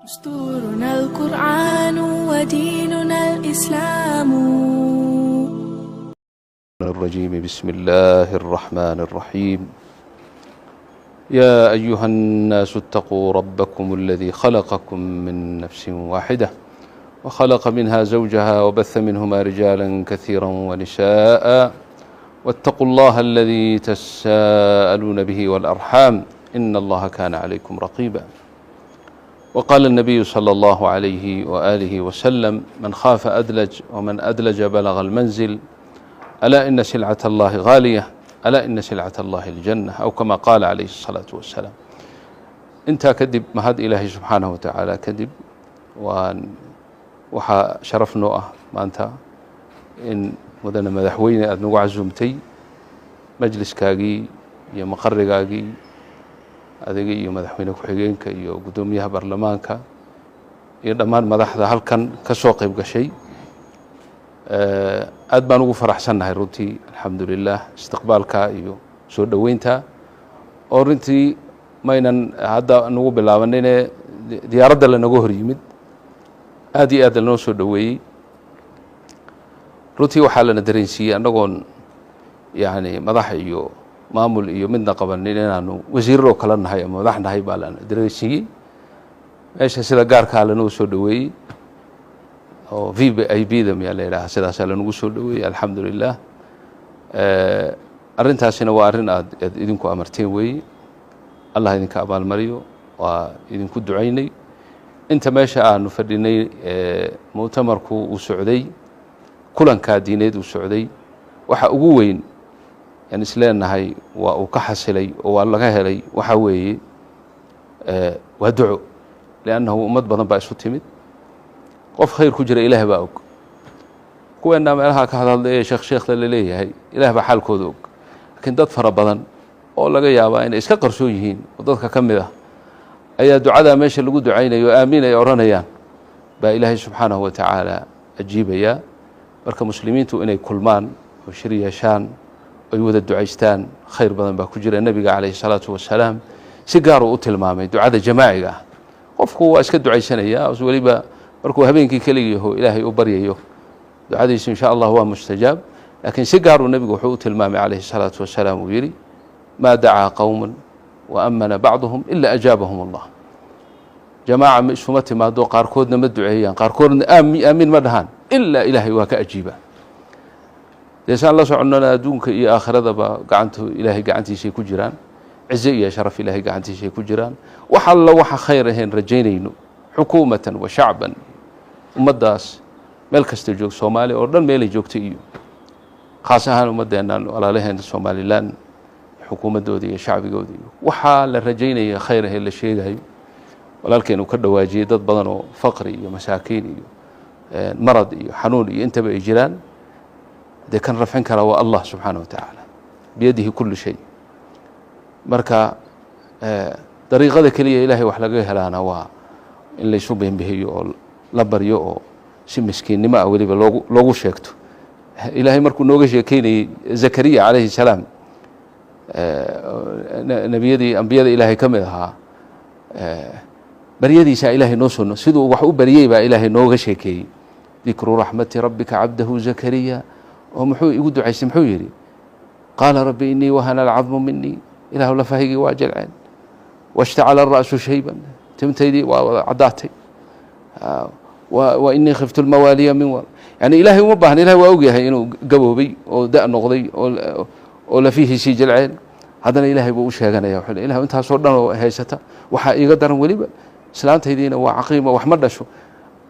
دستورنا القرآن وديننا الإسلام. الرجيم. بسم الله الرحمن الرحيم. يا أيها الناس اتقوا ربكم الذي خلقكم من نفس واحدة وخلق منها زوجها وبث منهما رجالا كثيرا ونساء، واتقوا الله الذي تساءلون به والأرحام، إن الله كان عليكم رقيبا. وقال النبي صلى الله عليه وآله وسلم: من خاف أدلج، ومن أدلج بلغ المنزل، ألا إن سلعة الله غالية، ألا إن سلعة الله الجنة، أو كما قال عليه الصلاة والسلام. Intaa kadib, mahad Ilaahay subxaanahu wa tacaala kadib, waan waxaa sharaf noo ah maanta in, mudane madaxweyne, aada nagu casuumtay majliskaagii iyo maqarigaagii, adiga iyo madaxweyne ku-xigeenka iyo guddoomiyaha baarlamaanka iyo dhammaan madaxda halkan ka soo qayb gashay. Aad baan ugu faraxsannahay runtii, alxamdu lilah, istiqbaalka iyo soo dhoweynta oo runtii maynan hadda nagu bilaabanine diyaaradda lanaga hor yimid, aad iyo aad lanoo soo dhoweeyey. Runtii waxaa lana dareensiiyey annagoon yani madax iyo maamul iyo midna qabanin inaanu wasiiraroo kala nahay ama madax nahay baa lana dareensiiyey. Meesha sida gaarkaa lanagu soo dhoweeyey oo VIP da miyaa la yidhaha, sidaasaa lanagu soo dhoweeyey, alxamdu lilah. Arrintaasina waa arrin aad idinku amarteen weeye. Allah idinka abaalmariyo, waa idinku ducaynay. Inta meesha aanu fadhinay, mu'tamarku uu socday, kulankaa diineed uu socday, waxa ugu weyn aan isleenahay waa uu ka xasilay oo waa laga helay waxaa weeye waa duco, liannahu ummad badan baa isu timid. Qof khayr ku jira Ilaah baa og. Kuweennaa meelaha ka hadhadlay ee sheekh sheekhda laleeyahay, Ilaah baa xaalkooda og, laakiin dad fara badan oo laga yaabaa inay iska qarsoon yihiin oo dadka ka mid ah ayaa ducadaa meesha lagu ducaynayo, aamiin ay odhanayaan, baa Ilaahay subxaanahu wa tacaala ajiibayaa. Marka muslimiintu inay kulmaan oo shir yeeshaan, ay wada ducaystaan, khayr badan baa ku jira. Nebiga calayhi salaatu wasalaam si gaaruu u tilmaamay ducada jamaaciga ah. Qofku waa iska ducaysanaya, weliba markuu habeenkii keligiiho Ilaahay u baryayo, ducadiisu insha Allah waa mustajaab, laakiin si gaaruu nebigu wuxuu u tilmaamay calayhi salaatu wasalaam, uu yidhi: "ما دعا قوم وأمن بعضهم إلا أجابهم الله." Jamaaca ma isuma timaado, qaarkoodna ma duceeyaan, qaarkoodna aamiin ma dhahaan, ilaa Ilaahay waa ka ajiiba. Dee saan la soconnona, adduunka iyo aakhiradaba gacantu Ilaahay gacantiisay ku jiraan, cize iyo sharaf Ilaahay gacantiisay ku jiraan. Wax alla waxa khayr ahayn rajaynayno, xukuumatan wa shacban, ummaddaas meel kasta joog, Soomaaliya oo dhan meelay joogta, iyo khaas ahaan ummaddeennan walaalaheena Somaliland, xukuumaddooda iyo shacbigooda, iyo waxaa la rajaynaya khayr ahee la sheegayo, walaalkeen uu ka dhawaajiyey, dad badan oo faqri iyo masaakiin iyo marad iyo xanuun iyo intaba ay jiraan, dee kan rafcin karaa waa Allah subxaanaه wa tacaala, بيده كل شيء. Marka dariiqada keliya Ilahay wax laga helaana waa in laysu beenbihiyo oo la baryo oo si miskiinnimo ah weliba loogu sheegto. Ilaahay markuu nooga sheekeynayey Zakariya calayhi salaam, nebiyadii ambiyada Ilaahay ka mid ahaa, baryadiisaa Ilaahay noo soo, siduu wax u baryey baa Ilaahay nooga sheekeeyey: ذكر رحمة ربك عبده زكريا. Oo muxuu igu ducaystay? Muxuu yidhi? قال رب إني وهن العظم مني, Ilahu lafahaygii waa jilceen, واشتعل الرأس شيبا, timtaydii waa wada caddaatay, وإني خفت الموالي من ورائي. Yani Ilahay uma baahna, Ilahay waa ogyahay inuu gaboobay oo da' noqday oo lafihiisii jilceen. Haddana Ilahay buu u sheeganaya, wuxuu ilah, intaasoo dhan oo haysata, waxaa iiga daran weliba islaantaydiina waa caqiima, wax ma dhasho.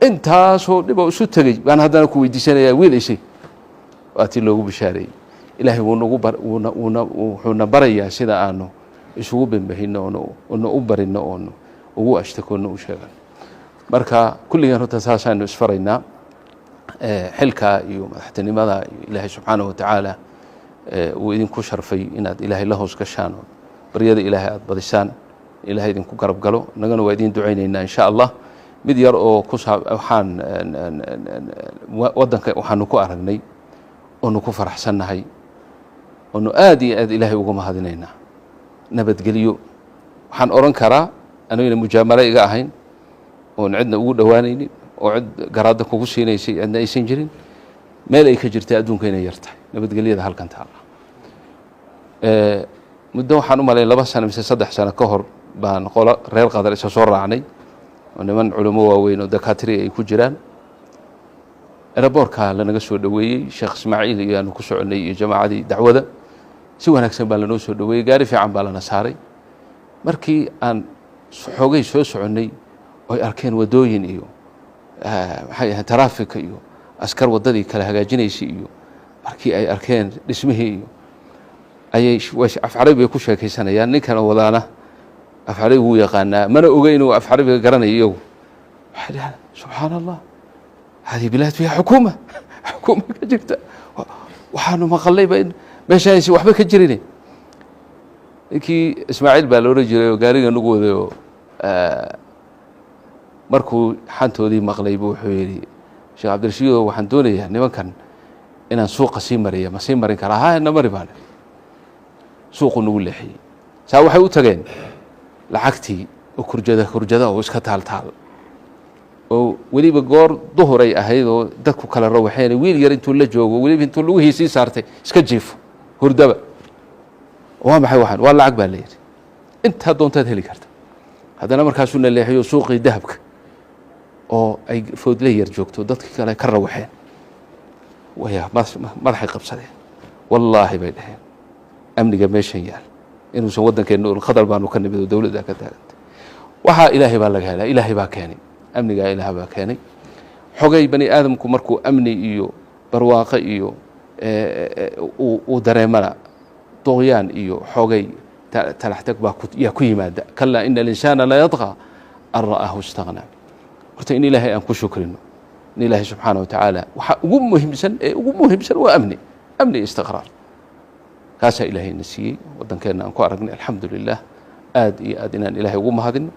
Intaasoo dhiboo isu tegey baan haddana ku weydiisanaya wiil isay. Waa tii loogu bishaareeyey. Ilaahay wuunagu wuuna wuuna wuxuuna barayaa sida aanu isugu bembahino oona u barino oonu ugu ashtakoonno u sheegano. Marka kulligeen horta saasaanu isfaraynaa. Xilkaa iyo madaxtinimada iyo Ilaahay subxaanahu watacaala uu idinku sharfay inaad Ilaahay la hoos gashaan oo baryada Ilaahay aada badisaan, Ilahay idinku garab galo. Innagana waa idin ducaynaynaa insha Allah. Mid yar oo kusaa waxaan waddanka waxaanu ku aragnay oonu ku faraxsannahay oonu aad iyo aad Ilaahay uga mahadinaynaa nabadgelyo. Waxaan odhan karaa, anigana mujaamalo iga ahayn. Oon cidna ugu dhowaanaynin oo cid garaadda kugu siinaysay cidna aysan jirin, meel ay ka jirta adduunka inay yar tahay nabadgelyada halkan taalla. Muddo waxaan u malayn 2 sano mise 3 sano ka hor baan qolo reer Qadar isa soo raacnay oo niman culimo waaweyn oo dakaatiri ay ku jiraan. Airport-ka lanaga soo dhoweeyey. Sheekh Ismaaciil iyo aanu ku soconay iyo jamaacadii dacwada. Si wanaagsan baa lanoo soo dhoweeyey, gaari fiican baa lana saaray. Markii aan xoogay soo soconnay oy arkeen wadooyin iyo maxay ahayd taraafika iyo askar waddadii kala hagaajinaysay, iyo markii ay arkeen dhismihii iyo ayay af Carabi bay ku sheekaysanayaan. Ninkana wadaana af Carabi wuu yaqaanaa, mana oga inuu af Carabiga garanayo. Iyagu waxay dhahaan: "Subxaana Allah, hadihi bilaad fiiha xukuuma, xukuuma ka jirta. Waxaanu maqallayba in meeshaanaysa waxba ka jirin." Ninkii Ismaaciil baa la odhan jiray oo gaariga nagu wadayoo, markuu xantoodii maqlay bu wuxuu yidhi: "Sheekh Cabdirashiido, waxaan doonayaa nimankan inaan suuqa sii mariya, ma sii marin karaa?" "Ha, na mari," baan. Suuqu nagu leexiyey. Saa waxay u tageen lacagtii oo kurjada kurjada oo iska taal taal, oo weliba goor duhuray ahayd oo dadku kala rawaxeen. Wiil yar intuu la joogo, weliba intuu lugihiisii saartay iska jiifo hurdaba. "Waa maxay waxaan?" "Waa lacag," baa la yidhi, "intaa doontaad heli karta." Haddana markaasuu na leexiyo suuqii dahabka oo ay foodle yar joogto, dadkii kale ka rawaxeen. Waya madaxay qabsadeen. "Wallaahi," bay dhaheen, "amniga meeshan yaal inuusan waddankeenna ol. Khadar baanu ka nimid oo dowladdaa ka taagantay. Waxaa Ilaahay baa laga helaa, Ilaahay baa keenay amnigaa, Ilaah baa keenay." Xogay bani aadamku markuu amni iyo barwaaqo iyo uu dareemana, duqyaan iyo xogay talaxtag baa yaa ku yimaada. Kalaa ina alinsaana la yadqى an ra'aahu istaghnaa. Horta in Ilaahay aan ku shukrino, in Ilaahay subxaana wa tacaala waxaa ugu muhiimsan ee ugu muhiimsan waa amni, amni iyo istiqraar. Kaasaa Ilaahayna siiyey, waddankeenna aan ku aragnay, alxamdu lilah. Aad iyo aad inaan Ilaahay ugu mahadino,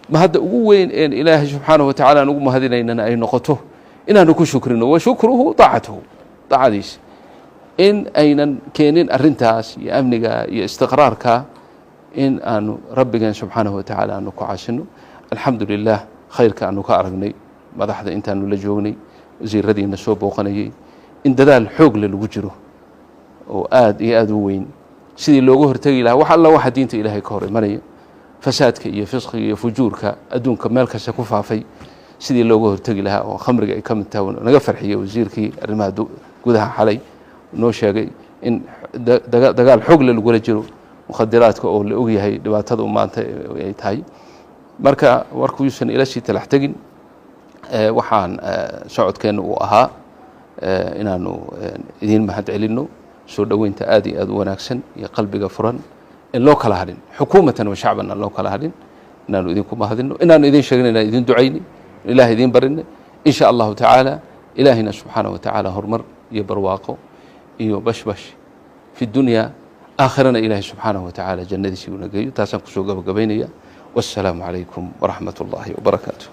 mahadda ugu weyn een Ilaahay subxaanaه wa tacala aan ugu mahadinaynana ay noqoto inaanu ku shukrino, wa shukruhu daacatuhu, daacadiisa. In aynan keenin arrintaas iyo amniga iyo istiqraarka in aanu Rabbigeen subxaanaه wa tacaala aanu ku caasino. Alxamdu lilah, khayrka aanu ka aragnay madaxda intaanu la joognay, wasiiradiina soo booqanayay, in dadaal xoog le lagu jiro oo aad iyo aad u weyn sidii looga hortegi lahaa wax alla waxa diinta Ilaahay ka hor imanaya, fasaadka iyo fisqiga iyo fujuurka adduunka meel kasta ku faafay, sidii looga hortegi lahaa oo khamriga ay ka mid tahay. Naga farxiyey wasiirkii arrimaha gudaha xalay noo sheegay in dagaal xoogle lagula jiro mukhadiraadka oo la ogyahay dhibaatada maanta ay tahay. Marka warkuusan ila sii talax tegin, waxaan socodkeenna uu ahaa inaanu idiin mahad celinno soo dhoweynta aad iyo aad u wanaagsan iyo qalbiga furan in loo kala hadhin, xukuumatan wa shacban aan loo kala hadhin, inaanu idinku mahadino, inaanu idin sheegna inaan idin ducayni, Ilaah idiin barinay. In sha Allahu tacaala, Ilaahina subxaanaه wa tacaala horumar iyo barwaaqo iyo bashbash fi dunya, aakhirana Ilaahay subxaanaه wa tacaala jannadiisii una geeyo. Taasaan kusoo gabagabaynaya. Wassalaamu calaykum waraxmat اllahi wabarakaatu.